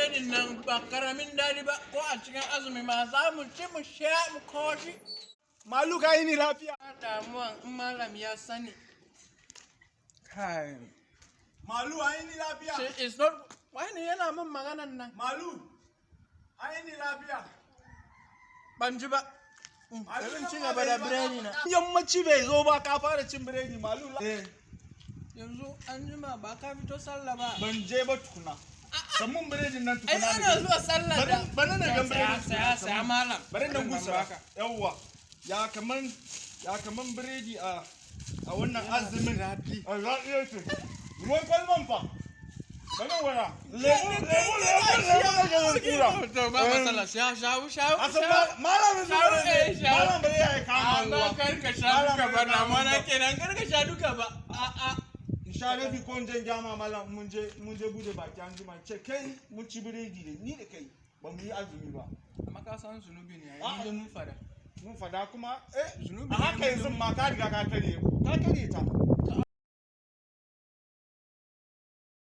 Biredin nan ba karamin dadi ba, ko a cikin azumi ma za mu ci, mu sha, mu koshi. Malu, ka yi ni lafiya? Ba damuwan in malam ya sani. Kai. Malu, a yi ni lafiya? She is not, wani yana min maganan nan. Malu, a yi ni lafiya? Ban ji ba. Bari in ci gaba da biredi na. Yammaci bai zo ba ka fara cin biredi, Malu. Eh. Yanzu an jima ba ka fito sallah ba? Ban je ba tukuna. Samun biredin nan Ai tukuna. ana zuwa sallah da. Bari na gan biredi. Saya, saya, malam. Bari nan gusa. Baka. Yawwa. Ya kaman biredi a wannan azumin. A zafi yake. Ruwan kwalban fa. Bari wara. Lemu, lemu, lemu, lemu na ganin tura. To, ba matsala, sha, sha, sha. Asan malamin Shawo, zuwa eh, ne. shawo. Malam bai ya kama Amma ruwa. kar ka sha Malam duka ba, bai kama na mana ruwa. kenan, kar ka sha duka ba. A a. In sha rabi ko in je in gyama malam, mun je bude baki an jima, ce kai mun ci biredi da ni da kai ba mu yi azumi ba. Amma ka san zunubi ne, A'a. ai mun fada. Mun fada kuma eh Zunubi a ne haka mun yanzu ma ka riga ka karye ta.